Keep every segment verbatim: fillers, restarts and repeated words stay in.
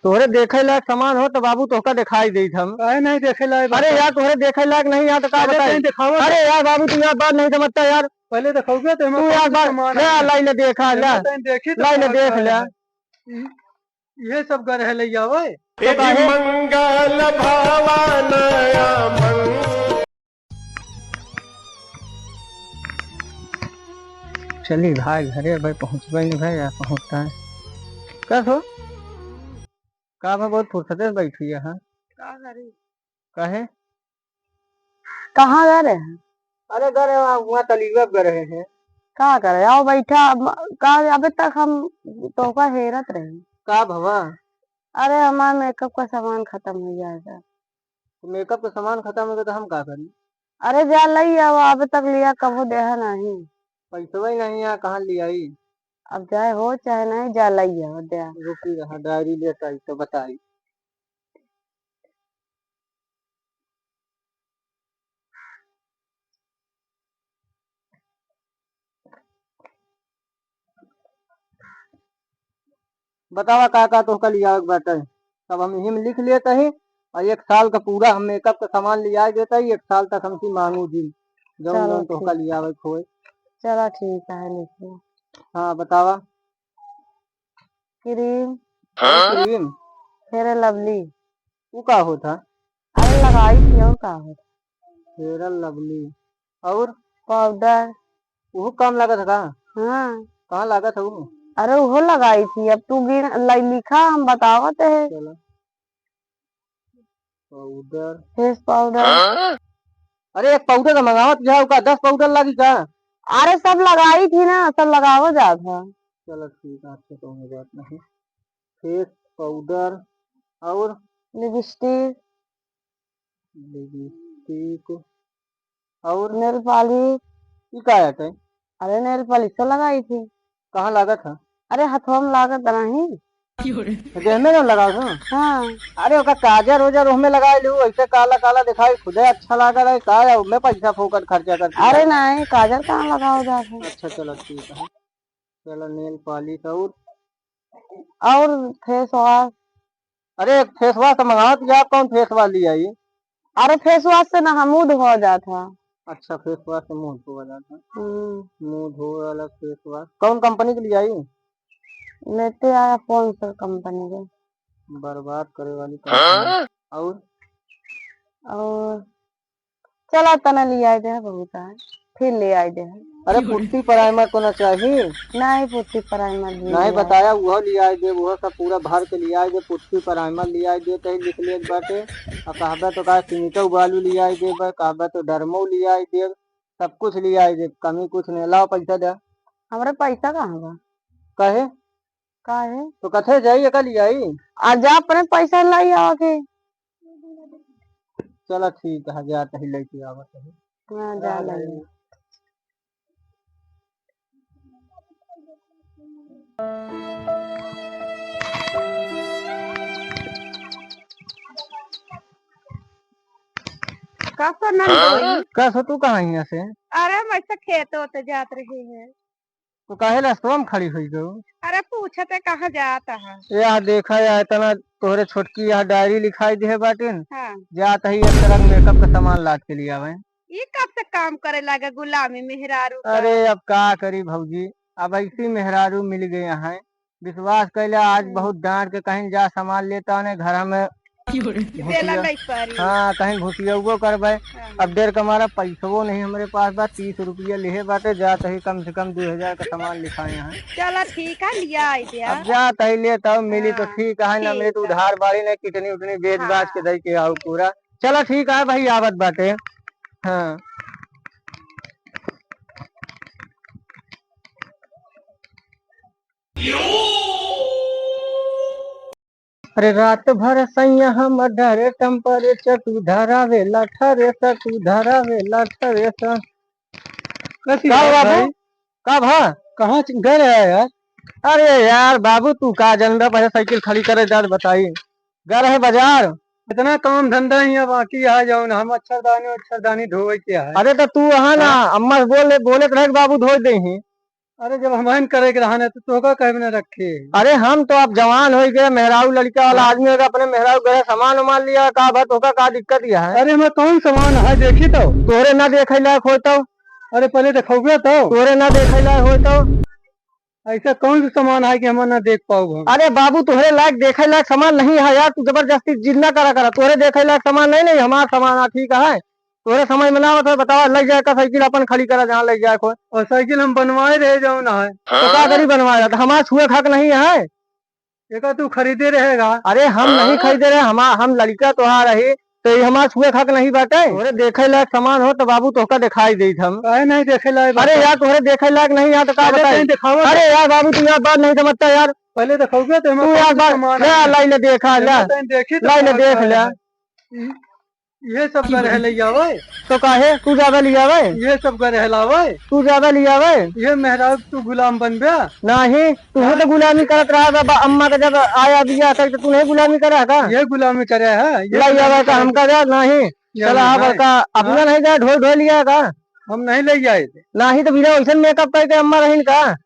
तोहरे देखे लायक सामान हो तो बाबू तोहका दिखाई देत हम। काहे नहीं देखे लायक अरे बात? यार, तोहरे देखे लायक नहीं यार तो का पहले बताई? कहीं दिखावा। अरे यार बाबू, तू यार बात नहीं समझता यार। पहले दिखाओगे तो हमारे तू पास यार भी बात सामान ले, है। लाई ले देखा, पहले ले। कहीं देखी तो लाई ले का देख का ले। है। ये सब घर है ले जावे। तो काहे? मंगल भवन मंग- चली भाई, घरे भाई पहुँचबे नहीं भाई, या पहुँचता है। का हो? का भाई बहुत फुर्सते से बैठी है, हाँ? का करी? काहे? कहाँ गए रहे? अरे गए रहे, वहाँ, वहाँ तलीबा गए रहे हैं। का करे? आओ बैठा, अब का, अबे तक हम तोहका हेरत रहे। का भवा? अरे हमार मेकअप का सामान खत्म हो गया है। तो मेकअप का सामान खत्म हो गया तो हम का करी? अरे जा लई आवा, अब तक लिया कबो देहा नहीं। पैसवा ही नहीं है, कहाँ ले आई? अब चाहे हो चाहे नहीं, जा लई आवा, दे आ। रुकी रहा, डायरी लेत आई तो बताई। बतावा का का तोहका लियावे के बाटे, सब हम यही में लिख लेत ही। और एक साल का पूरा हम मेकअप का सामान लियाई देत ही, एक साल तक हमसे मांगू जिन, जौन चलो जौन तोहका ठीक। लियावे के होए। चलो ठीक है, लिख लो। हाँ बतावा। क्रीम। कौन क्रीम? Fair lovely. वो का होता? अरे लगाई थी, और का होता? Fair lovely. और? पाउडर। वो काम लागत है का? हाँ। कहाँ लागत है वो? अरे वो लगाई थी, अब तू गिन, लाई लिखा, हम बतावत है। चलो। पाउडर। Face powder. हाँ? अरे एक पाउडर तो मंगावत जाओ का, दस पाउडर लागी का? अरे सब लगाई थी ना, सब लगावो जात है। चलो ठीक है, अच्छा कौनो बात नहीं। फेस पाउडर और? लिपस्टिक। लिपस्टिक और? Nail polish. ई का आटे? अरे नेल पॉलिश तो लगाई थी। कहाँ लागत है? अरे हथवा में लागत नहीं। तो देह में ना लगाओ ना? हाँ। अरे ओका काजर ओजर ओहमे लगा लू, ऐसे काला काला दिखाई, खुदे अच्छा लाग रहा है, का है, ओमे पैसा फोकट खर्चा करती अरे है। नहीं, काजर कहाँ लगाओ जात है? अच्छा चलो ठीक है। चलो नेल पॉलिश और? और फेस वॉश। अरे एक फेस वॉश तो मंगाओ तो यार, कौन फेस वॉश लिया ये? अरे फेस वॉश से ना हम मुंह धो जात है। अच्छा फेस वॉश से मुंह धो जात है। हम्म। मुंह धो वाला फेस वॉश कौन कंपनी के लिया ये? लेते आया कौन सा कंपनी के। बर्बाद करे वाली कंपनी। हाँ? और? और चला तना लियाई दे, बहुत है, फिर लियाई दे। अरे पुट्टी प्राइमर को ना चाही? नहीं, पुट्टी प्राइमर भी नहीं लियाई। बताया, वो लियाई दे, वो सब पूरा भर के लियाई दे, पुट्टी प्राइमर लियाई दे, कहीं लिख ले बाटे। और कहबे तो का सीमेंटो बालू लियाई दे, कहबे तो डरमो लियाई दे, सब कुछ लियाई दे, कमी कुछ नहीं। लाओ पैसा दे। हमरा पैसा कहाँ बा? काहे? काहे? तो कथे जाई, एका लियाई? आ जा, अपने पैसा लाई आवा के। चला ठीक है, जात ही लेके आवत है। हाँ, जा ले। का सोना दोई? का सो, तू कहाँ हियाँ से? अरे, हम ऐसे खेत होते जात रहे हैं। तो काहे रस्तवा में खड़ी हुई गयो? अरे पूछते कहाँ जात है? या देखा या इतना तोहरे छोटकी यहाँ डायरी लिखाई दे बाटिन। हाँ। जात ही एक तरह मेकअप का सामान लाद के लियावे। ये कब से काम करे लागे गुलामी मेहरारू का? अरे अब का करी भौजी, अब ऐसी मेहरारू मिल गए हैं, विश्वास कैला आज हम्म। बहुत डांट के कहीं जा सामान लेता ने घर में क्यों रे? घुसिया-, देला नहीं पारी। हाँ, कहीं घुसियउबो करबे। हाँ। अब देर का मारा पैसवो नहीं हमरे पास बा, तीस रुपया लिहे बाटे, जात ही कम से कम दो हजार का सामान लिखाए हैं। चला ठीक है, लिया आई दे। अब जात ही लेता हूँ, मिली तो हाँ, ठीक है, ना मिली तो ठीक है। उधार बाड़ी नहीं, किडनी उडनी बेच हाँ। बाच के दई के आऊ पूरा। चला ठीक है भाई, आवत बाटे। हाँ। अरे रात भर सैया हम डरे temperature तू धरावेला ठरे सा, तू धरावेला ठरे सा। कैसी का बात बाबू? भाई? का भा? कहाँ च-, गए रहे यार? अरे यार बाबू, तू का जनबे, पहले साइकिल खड़ी करे जात बताई। गए रहे बाजार। इतना काम धंधा ही है बाकी है, जौन हम अच्छरदानी, अच्छरदानी ढोवे के है। अरे तो तू वहाँ ना, हाँ? अम्मा से बोल ले, बोले तो रहे कि बाबू धोए दे ही। अरे, जब हमहिन करे के रहन है, तो तोहका काहे में न रखे? अरे, हम तो अब जवान होइ गए, मेहरारू लड़का वाला हाँ। आदमी होगा, अपने मेहरारू घरे सामान उमान लिया, का बा, तोहका का दिक्कत यह है? अरे, हमें कौन सामान है, देखी तो। तोहरे ना देखे लायक होय तो। अरे, पहले देखौबे तो। तोहरे ना देखे लायक होय तो। ऐसा कौन सा सामान है कि हम ना देख पाउब हम? अरे बाबू, तोहरे लायक देखे लायक सामान नहीं है यार, तू जबरदस्ती जिद ना करा करा। तोहरे देखे लायक सामान नहीं, नहीं, हमार सामान है, ठीक है। तोहरे समझ में ना आवत है, बतावा, लइ जाए का साइकिल अपन खड़ी करा जहाँ लइ जाए को। और साइकिल हम बनवाए रहे जौन है। तो का करी बनवाए रहा? तो हमार छुए खाक नहीं है। एका तू खरीदे रहेगा? अरे हम नहीं हाँ? खरीदे रहे, हम, हम लड़का तोहार रही, तो ये हमार छुए खाक नहीं बाटे। तोहरे देखे लायक सामान हो तो बाबू तोहका दिखाई देत हम। काहे नहीं देखे लायक अरे बाटे? यार, तोहरे देखे लायक नहीं है तो का पहले बताई? कहीं दिखावा अरे तो। यार बाबू, तू यार बात नहीं समझता यार। पहले दिखाओगे तो हमारे तू यार कौन सा बात, सामान ले है? लाई ले देखा, ले। हमें कहीं देखी तो लाई ले कहाँ देख का ले। है? ये सब करे है लइ आवे। तो काहे? तू ज्यादा लइ आवे। ये सब करे है लावे। तू ज्यादा लइ आवे। ये मेहरारू तू गुलाम बनबे। नहीं, तू हाँ? तो गुलामी करत रहा बा, अम्मा का जब आया बिया तक तो तू नहीं गुलामी करा का? ये गुलामी करे है, ये लइ आवे गुलामी का करे। हमका जा, नहीं। ये चला, नहीं, हाँ, नहीं। बड़का, अपना हाँ? नहीं जा, ढोई ढोई लिया का? हम नहीं लइ आए थे। नहीं तो बिना वैसन मेकअप करके अम्मा रहीन का?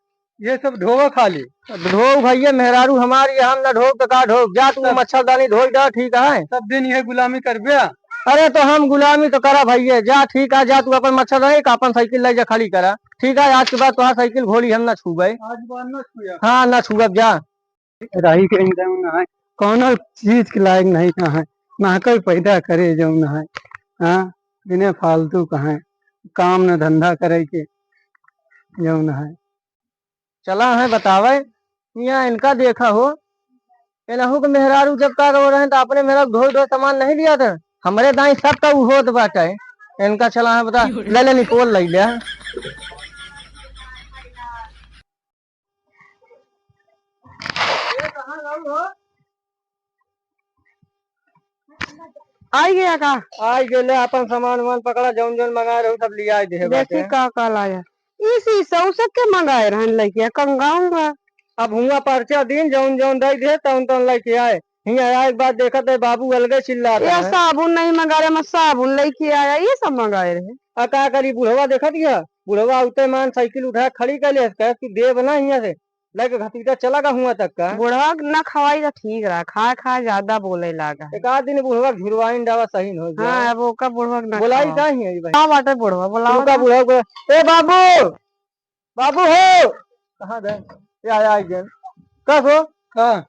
ये सब ढोवा खाली। ढोव भैया, मेहरारू हमारी, हम ना ढोव तो का ढोव, जा तू सब मच्छरदानी ढोई दा, ठीक है? सब दिन ये गुलामी करबे? अरे तो हम गुलामी तो करा भैया, जा ठीक है, जा तू अपन मच्छरदानी का अपन साइकिल लइ जा खड़ी करा, ठीक है? आज के बाद तोहार साइकिल घोड़ी हम ना छूबे। आज बाद ना छुया। हाँ, ना छूबब, जा। रही के जौन है, कौनो चीज के लायक नहीं का है, ना कोई पैदा करे जौन है, हाँ, बिना फालतू का है, काम न धंधा करे के जौन है। चला है बतावे, यहाँ इनका देखा हो, इनहू के मेहरारू जब का करो रहे तो अपने मेहरारू ढोई ढोई सामान नहीं लिया था, हमरे दाई सब का उ होत बाटे। इनका चला है बता, ले ले निपोल ले ले। आई गया का? आई गए, ले अपन सामान वामान पकड़ा, जौन जौन मंगाए रहू सब लियाई देहे देखी बाटे। का का लाया। इस, इस, उ सब के मंगाए रहन लइके, कंगाऊंगा। अब हुआ पर्चा दिन, जौन जौन दई दे, तौन तौन लइके आए। हियाँ आए के बाद देखत है बाबू अलगे चिल्लात ये है। साबुन नहीं मंगाए रहे, हम साबुन लइके आया, ये सब मंगाए रहे। आ का करी बुढ़वा देखत गया, बुढ़वा उते मान साइकिल उठा खड़ी कर ले, कहे कि देब ना हियाँ से, लेके घसीटा चला गा हुआ तक का। बुढ़वा के ना खवाई तो ठीक रहा, खाए खाए ज्यादा बोले लागा। एक आध दिन बुढ़वा के झुरवाइन डावा सही न हो गया। हाँ, अब ओका बुढ़वा के ना बोलाई खवाओ। का ही है भाई? का बाटे बुढ़वा, बोलाओ उनका ना। बुढ़वा को, "ए बाबू, बाबू हो।" कहाँ गए? या, या, आ गए। का हो? का?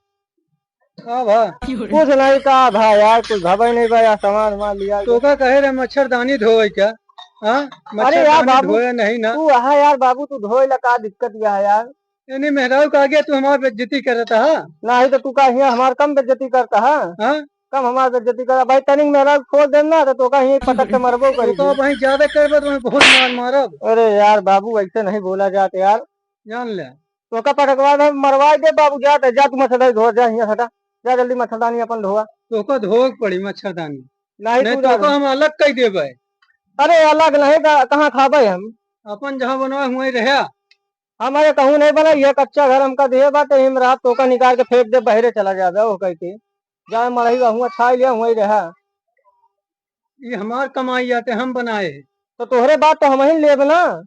का भा? कुछ नहीं, का भा यार, कुछ भवा ही नहीं बा यार, सामान वामान लिया तो गया। का कहे रे, मच्छरदानी धोए क्या? हाँ? अरे यार मच्छरदानी बाबू, धोए नहीं ना। तू आहा यार बाबू, तू धोए ला, का दिक्कत या है यार? यानी मेहरारू का आगे तू हमार बेइज्जती करत हा? नाही तो तू का हियाँ हमार कम बेइज्जती करत हा? हाँ? कम हमार बेइज्जती करत हा। भाई तनिक मेहरारू खोल देम ना तो तोका हियाँ पटक के मरबो करी। तो भाई ज्यादा करबे तो मैं बहुत मार मारब। अरे यार बाबू, ऐसे नहीं बोला जात यार। जान ले। तोका पटकवा दे, मरवाई दे बाबू, जा ते, जा तू मच्छरदानी धो, जा हियाँ हटा। जा जल्दी मच्छरदानी अपन धोवा। तोका धोवे के पड़ी मच्छरदानी। नाही नहीं तू तो जा। हम अलग कई देबे। अरे अलग नहीं, का-, कहाँ खाबे हम? अपन जहाँ बनवा हुआ रहे। हमारे कहूँ नहीं बना, ये कच्चा घर हमका दिए बाटे, हिम रहा तोका निकाल के फेंक दे, बहरे चला जाबे, वो कह के। जाए मड़ही बा, हुआँ छाई लिया, हुआँ ही रहा। ये हमार कमाई आते, हम बनाए हैं। तो तोहरे बात तो हम ही लेब ना।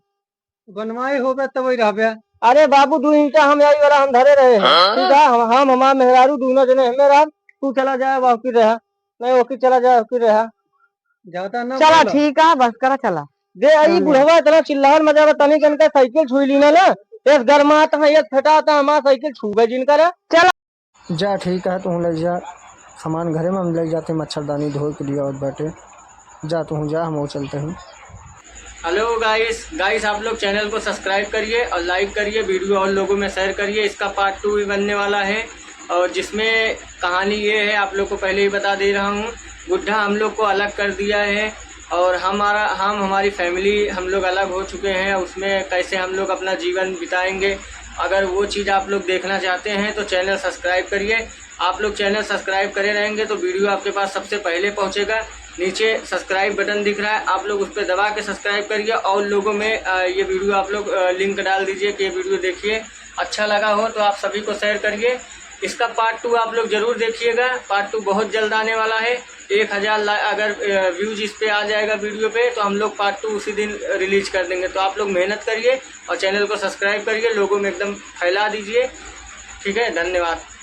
बनवाए होबे तब ही रहबे। अरे बाबू, दू ईंटा हम यही वाला हम धरे रहे हैं। हाँ? ठीक है, हम, हम हमार मेहरारू दोनों जने हमें रहा, तू चला जाए, वह की रहा, नहीं, वो की चला जाए, वो की रहा। ज्यादा ना चला, बोला। ठीक है, बस करा, चला। दे, आई चल। बुढ़वा इतना चिल्लाहट मचा बा, तनी कन के साइकिल छुई ली ना, ना, एक गरमात है, एक फेटात है, हमार साइकिल छुबे जिन करे। चला। जा, ठीक है, तू ले जा, सामान घरे में हम ले जाते, मच्छरदानी धोए के लिए और बाटे। जा, तू जा, हम वो चलते हैं। Hello guys, guys, आप लोग channel को subscribe करिए और like करिए, video और लोगों में share करिए। इसका part two भी बनने वाला है। और जिसमें कहानी ये है, आप लोग को पहले ही बता दे रहा हूँ, गुड्ढा हम लोग को अलग कर दिया है और हमारा, हम, हमारी family, हम लोग अलग हो चुके हैं। उसमें कैसे हम लोग अपना जीवन बिताएंगे, अगर वो चीज़ आप लोग देखना चाहते हैं तो channel subscribe करिए। आप लोग channel subscribe करे रहेंगे तो video आपके पास सबसे पहले पहुँचेगा। नीचे subscribe button दिख रहा है, आप लोग उस पर दबा के subscribe करिए और लोगों में, अ, ये video आप लोग, अ, link डाल दीजिए कि ये video देखिए। अच्छा लगा हो तो आप सभी को share करिए। इसका part two आप लोग जरूर देखिएगा, part two बहुत जल्द आने वाला है। एक हज़ार ला-, अगर, अ, व्यूज इस पे आ जाएगा वीडियो पे, तो हम लोग पार्ट टू उसी दिन रिलीज कर देंगे। तो आप लोग मेहनत करिए और चैनल को सब्सक्राइब करिए, लोगों में एकदम फैला दीजिए। ठीक है, धन्यवाद।